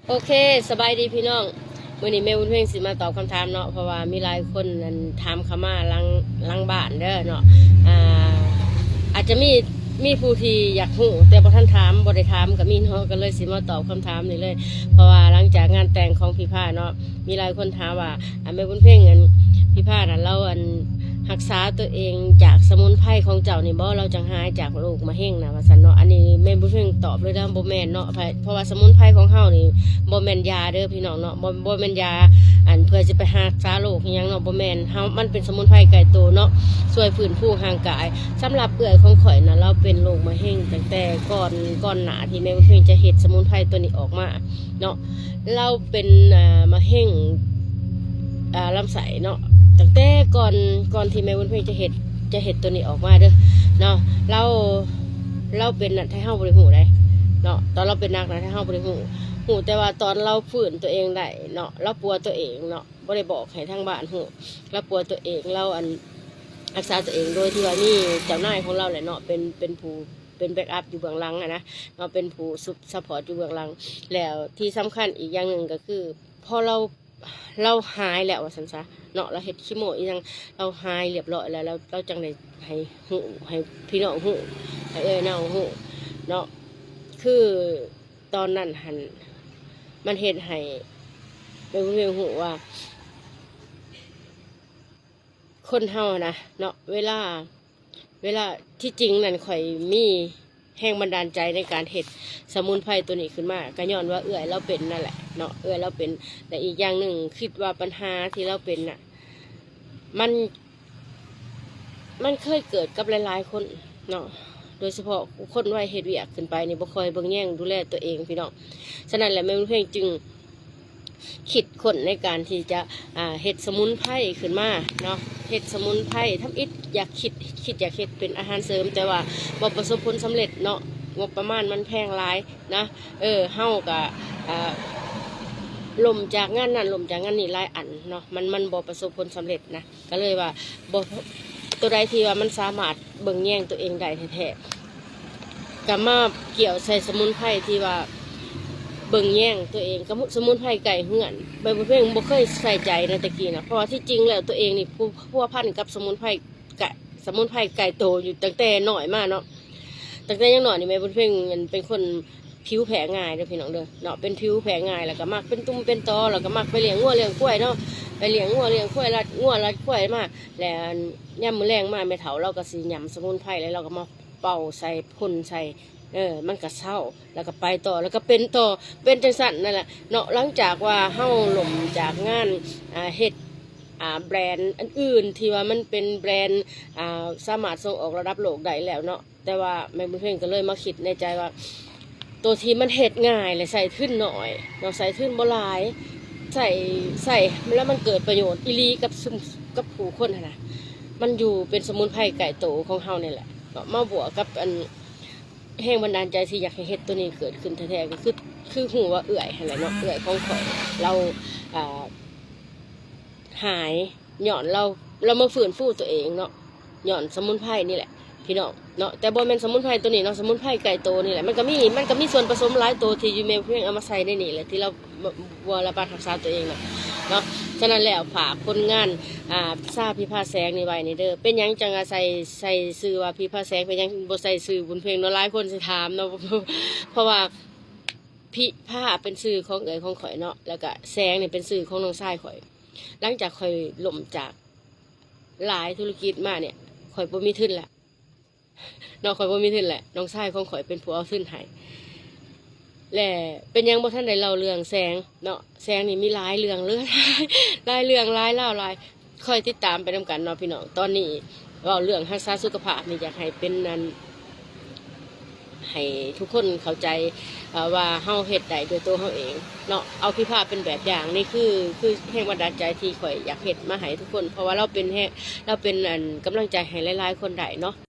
ໂອເຄ ສະບາຍດີພີ່ນ້ອງ. ມື້ນີ້ແມ່ບຸນເພັງຊິມາຕອບຄຳຖາມເນາະ ເພາະວ່າມີຫຼາຍຄົນ ອັນ ຖາມເຂົ້າມາຫຼັງ ຫຼັງບ້ານເດີເນາະ. ອ່າ ອາດຈະມີ ມີຜູ້ທີ່ຢາກຮູ້ແຕ່ບໍ່ທັນຖາມ ບໍ່ໄດ້ຖາມກໍມີເນາະ, ກໍເລີຍຊິມາຕອບຄຳຖາມນີ້ເລີຍ. ເພາະວ່າຫຼັງຈາກງານແຕ່ງຂອງພີ່ພາເນາະ ມີຫຼາຍຄົນຖາມວ່າ ອາ ແມ່ບຸນເພັງ ອັນ ພີ່ພານະ ລາວ ອັນ ຮັກສາຕົວເອງຈາກສະໝຸນໄພຂອງເຈົ້ານີ້ບໍ່? ລາວຈັ່ງຫາຍຈາກໂລກມະເຮັງນະ ວ່າຊັ້ນເນາະ. ອັນນີ້ແມ່ບຸນເພັງຕອບເລີຍນະ ບໍ່ແມ່ນເນາະ ເພາະວ່າສະໝຸນໄພຂອງເຮົານີ້ບໍ່ແມ່ນຢາເດີພີ່ນ້ອງເນາະ, ບໍ່ ບໍ່ແມ່ນຢາ ອັນ ເພື່ອຈະໄປຮັກສາໂລກອີ່ຫຍັງເນາະ ບໍ່ແມ່ນ. ເຮົາ ມັນເປັນສະໝຸນໄພໄກໂຕເນາະ ຊ່ວຍຟື້ນຟູຮ່າງກາຍ. ສຳລັບເອື້ອຍຂອງຂ້ອຍນະ ລາວເປັນໂລກມະເຮັງຕັ້ງແຕ່ກ່ອນ ກ່ອນໜ້າທີ່ແມ່ບຸນເພັງຈະເຮັດສະໝຸນໄພຕົວນີ້ອອກມາເນາະ. ລາວເປັນ ອ່າ ມະເຮັງ ອ່າ ລຳໄສ້ເນາະ ຕັ້ງແຕ່ກ່ອນ ກ່ອນທີ່ແມ່ບຸນເພັງຈະເຮັດ ຈະເຮັດຕົວນີ້ອອກມາເດີເນາະ. ລາວ ລາວເປັນນະ ໄທເຮົາບໍ່ໄດ້ຮູ້ໃດເນາະ, ຕອນລາວເປັນໜັກນະ ໄທເຮົາບໍ່ໄດ້ຮູ້ ຮູ້ແຕ່ວ່າຕອນລາວຟື້ນຕົວເອງໄດ້ເນາະ ລາວປົວຕົວເອງເນາະ ບໍ່ໄດ້ບອກໃຫ້ທາງບ້ານຮູ້. ລາວປົວຕົວເອງ ລາວ ອັນ ຮັກສາຕົວເອງໂດຍທີ່ວ່າມີເຈົ້ານາຍຂອງລາວແຫຼະເນາະ ເປັນ ເປັນຜູ້ ເປັນແບັກອັບຢູ່ເບື້ອງຫຼັງຫັ້ນນະເນາະ ເປັນຜູ້ຊຸບຊັບພອດຢູ່ເບື້ອງຫຼັງ. ແລ້ວທີ່ສຳຄັນອີກຢ່າງໜຶ່ງກໍຄື ພໍລາວ ລາວຫາຍແລ້ວວ່າຊັ້ນຊະເນາະ ລາວເຮັດຄີໂມອີ່ຫຍັງ ລາວຫາຍລຽບຮ້ອຍແລ້ວ ລາວ ລາວຈັ່ງໄດ້ໃຫ້ຮູ້ ໃຫ້ພີ່ນ້ອງຮູ້ ໃຫ້ເອື້ອຍນ້ອງຮູ້ເນາະ. ຄືຕອນນັ້ນຫັ້ນ ມັນເຮັດໃຫ້ແມ່ບຸນເພັງຮູ້ວ່າ ຄົນເຮົານະເນາະ ເວລາ ເວລາ ທີ່ຈິງນັ້ນຂ້ອຍມີແຮງບັນດານໃຈໃນການເຮັດສະໝຸນໄພໂຕນີ້ຂຶ້ນມາ ກໍຍ້ອນວ່າເອື້ອຍລາວເປັນນັ້ນແຫຼະເນາະ ເອື້ອຍລາວເປັນ. ແລະ ອີກຢ່າງໜຶ່ງ ຄິດວ່າບັນຫາທີ່ລາວເປັນນະ ມັນ ມັນເຄີຍເກີດກັບຫຼາຍໆຄົນເນາະ ໂດຍສະເພາະຄົນໄວເຮັດວຽກຂຶ້ນໄປນີ້ ບໍ່ຄ່ອຍເບິ່ງແຍງດູແລຕົວເອງພີ່ນ້ອງ. ສະນັ້ນແຫຼະ ແມ່ບຸນເພັງຈຶ່ງ ຄິດຄົ້ນໃນການທີ່ຈະ ອ່າ ເຮັດສະໝຸນໄພຂຶ້ນມາເນາະ ເຮັດສະໝຸນໄພທຳອິດ ຢາກຄິດ ຄິດຢາກເຮັດເປັນອາຫານເສີມ ແຕ່ວ່າບໍ່ປະສົບຜົນສຳເລັດເນາະ ງົບປະມານມັນແພງຫຼາຍນະ. ເອີ ເຮົາກະ ອ່າ ລົ້ມຈາກງານນັ້ນ ລົ້ມຈາກງານນີ້ຫຼາຍອັນເນາະ ມັນ ມັນບໍ່ປະສົບຜົນສຳເລັດນະ. ກໍເລີຍວ່າບໍ່ ໂຕໃດທີ່ວ່າມັນສາມາດເບິ່ງແຍງຕົວເອງໄດ້ແທ້ໆ ກໍມາກ່ຽວໃສ່ສະໝຸນໄພທີ່ວ່າເບິ່ງແຍງຕົວເອງກັບສະໝຸນໄພໃກ້ເຮືອນ. ແມ່ບຸນເພັງບໍ່ເຄີຍໃສ່ໃຈໃນແຕ່ກີ້ນະ ເພາະວ່າທີ່ຈິງແລ້ວຕົວເອງນີ້ພົວພັນກັບສະໝຸນໄພ ກະ ສະໝຸນໄພໄກ້ໂຕຢູ່ຕັ້ງແຕ່ນ້ອຍມາເນາະ. ຕັ້ງແຕ່ຍັງນ້ອຍນີ້ແມ່ບຸນເພັງ ອັນ ເປັນຄົນຜິວແພ້ງ່າຍເດີພີ່ນ້ອງເດີເນາະ ເປັນຜິວແພ້ງ່າຍ ແລ້ວກໍມັກເປັນຕຸ່ມເປັນຕໍ ແລ້ວກໍມັກໄປລ້ຽງງົວລ້ຽງຄວາຍເນາະ ໄປລ້ຽງງົວລ້ຽງຄວາຍ ລັດງົວລັດຄວາຍມາ ແລ້ວຍາມມື້ແລງມາແມ່ເຖົ້າລາວກໍຊິຫຍ້ຳສະໝຸນໄພ ແລ້ວລາວກໍມາເປົ່າໃສ່ ພົ່ນໃສ່ ເອີ ມັນກໍເຊົາ ແລ້ວກໍໄປຕໍ່ ແລ້ວກໍເປັນຕໍ່ ເປັນຈັ່ງຊັ້ນນັ້ນແຫຼະເນາະ. ຫຼັງຈາກວ່າເຮົາລົ້ມຈາກງານ ອ່າ ເຮັດ ອ່າ ແບຣນອື່ນໆ ທີ່ວ່າມັນເປັນແບຣນ ອ່າ ສາມາດສົ່ງອອກລະດັບໂລກໄດ້ແລ້ວເນາະ ແຕ່ວ່າແມ່ບຸນເພັງກໍເລີຍມາຄິດໃນໃຈວ່າ ໂຕທີ່ມັນເຮັດງ່າຍ ແລະ ໃຊ້ທຶນໜ້ອຍເນາະ ໃຊ້ທຶນບໍ່ຫຼາຍ ໃຊ້ ໃຊ້ແລ້ວມັນເກີດປະໂຫຍດອີ່ຫຼີກັບຊຸມ ກັບຜູ້ຄົນຫັ້ນນະ ມັນຢູ່ເປັນສະໝຸນໄພໃກ້ໂຕຂອງເຮົານີ້ແຫຼະເນາະ ມາບວກກັບ ອັນ ແຮງບັນດານໃຈທີ່ຢາກໃຫ້ເຮັດໂຕນີ້ເກີດຂຶ້ນແທ້ໆ ກໍຄື ຄືຮູ້ວ່າເອື້ອຍຫັ້ນແຫຼະເນາະ ເອື້ອຍຂອງຂ້ອຍ ລາວ ອ່າ ຫາຍ ຍ້ອນລາວ ລາວມາຟື້ນຟູຕົວເອງເນາະ ຍ້ອນສະໝຸນໄພນີ້ແຫຼະພີ່ນ້ອງເນາະ. ແຕ່ບໍ່ແມ່ນສະໝຸນໄພໂຕນີ້ເນາະ ສະໝຸນໄພໄກ່ໂຕນີ້ແຫຼະ ມັນກໍມີ ມັນກໍມີສ່ວນປະສົມຫຼາຍໂຕທີ່ຢູ່ແມ່ເພັງເອົາມາໃສ່ໃນນີ້ແຫຼະ ທີ່ລາວບໍ່ ບໍ່ລະບັດຮັກສາຕົວເອງນະເນາະ. ສະນັ້ນແລ້ວ ຝາກຜົນງານ ອ່າ ຊາພິພາແສງນີ້ໄວ້ນີ້ເດີ. ເປັນຫຍັງຈັ່ງວ່າໃສ່ ໃສ່ຊື່ວ່າພິພາແສງ ເປັນຫຍັງບໍ່ໃສ່ຊື່ບຸນເພັງເນາະ ຫຼາຍຄົນຊິຖາມເນາະ ເພາະວ່າພິພາເປັນຊື່ຂອງເອື້ອຍຂອງຂ້ອຍເນາະ ແລ້ວກະແສງນີ້ເປັນຊື່ຂອງນ້ອງຊາຍຂ້ອຍ. ຫຼັງຈາກຂ້ອຍລົ້ມຈາກຫຼາຍທຸລະກິດມານີ້ ຂ້ອຍບໍ່ມີທຶນແລ້ວເນາະ ຂ້ອຍບໍ່ມີທຶນແລ້ວ ນ້ອງຊາຍຂອງຂ້ອຍເປັນຜູ້ເອົາທຶນໃຫ້. ແລະ ເປັນຫຍັງບໍ່ທັນໄດ້ເລົ່າເລື່ອງແສງເນາະ ແສງນີ້ມີຫຼາຍເລື່ອງເລີຍ ຫຼາຍເລື່ອງ ຫຼາຍລາວ ຫຼາຍ ຄອຍຕິດຕາມໄປນຳກັນເນາະພີ່ນ້ອງ. ຕອນນີ້ເວົ້າເລື່ອງຮັກສາສຸຂະພາບນີ້ ຢາກໃຫ້ເປັນ ອັນ ໃຫ້ທຸກຄົນເຂົ້າໃຈ ເອີ ວ່າເຮົາເຮັດໄດ້ດ້ວຍໂຕເຮົາເອງເນາະ ເອົາພິພາເປັນແບບຢ່າງ ນີ້ຄື ຄືແຮງບັນດານໃຈທີ່ຂ້ອຍຢາກເຮັດມາໃຫ້ທຸກຄົນ ເພາະວ່າລາວເປັນແຮງ ລາວເປັນ ອັນ ກຳລັງໃຈໃຫ້ຫຼາຍໆຄົນໄດ້ເນາະ.